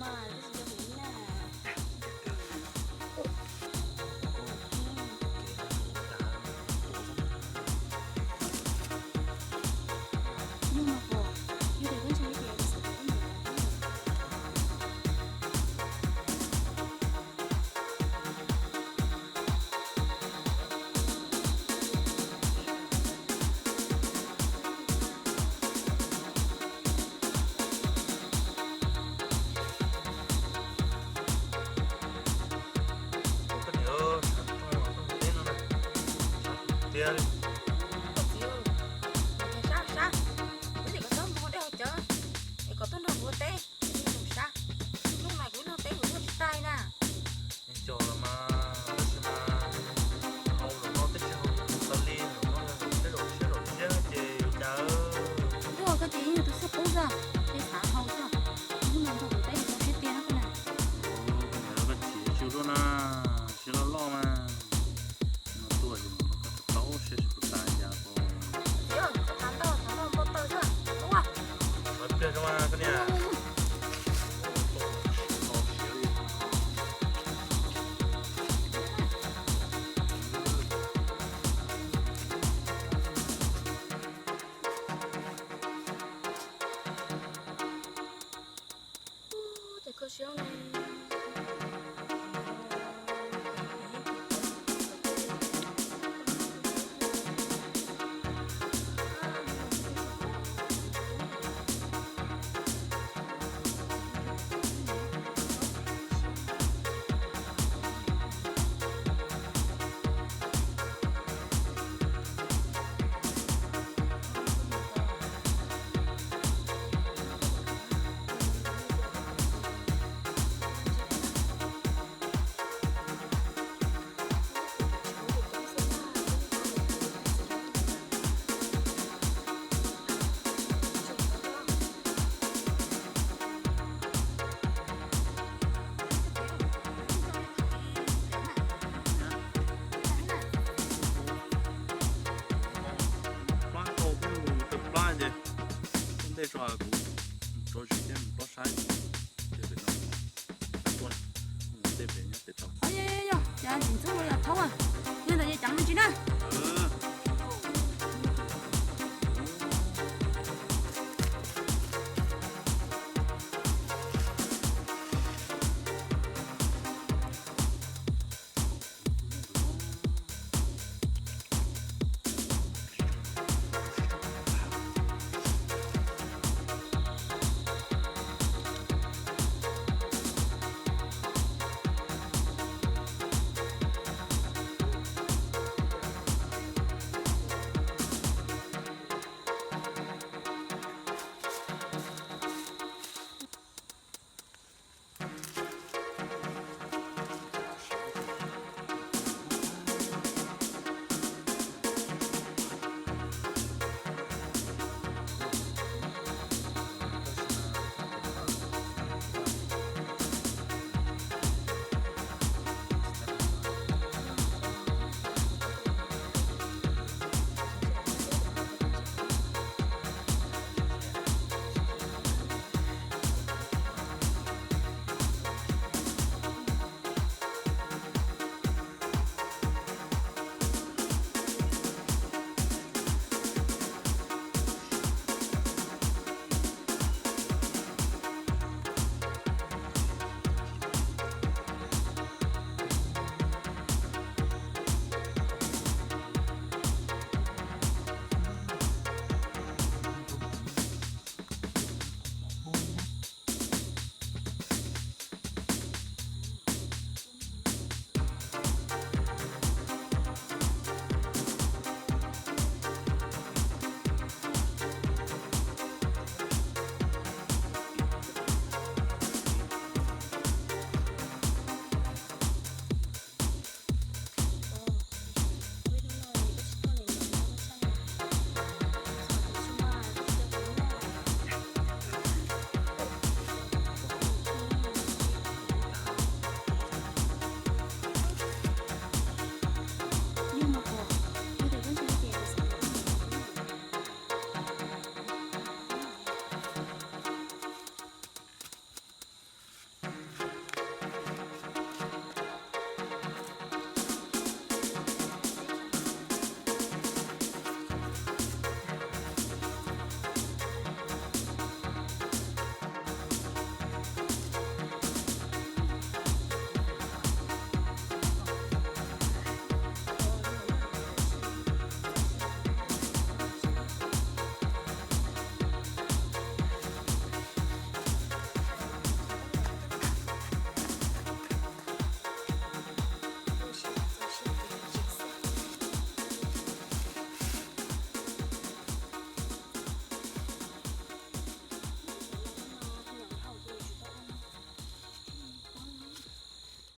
Koj niam, sab teb no na, sab tiag li. Koj txiv, sab sab, kuv tias kom txhob mus dej haus cawv, es kom tuaj nrog kuv ua teb, es kuv sab. Hnub no kuv nrog teb kuv nrog tsis tag li na. Cog los mas, tab sis mas haus zaum no twb tsis haus tas li, zaum no yog zaum tshiab zaum tshiab zaum tshiab ces yuav cas. Ua koj ces yeej yog tus xab pub xwb, ces xav haus xwb. Hnub no nrog kuv teb kuv tau siab tiag na koj na. Koj niam, koj chim tsis ua luaj na, siab loj loj mas. No tuaj ces koj tau siab tsis pub tas cas ko. Pliag zoo mas koj niam. Plab tau peb mus tau plab ces ntej tso kuv rov tsis thiab mus plob saib.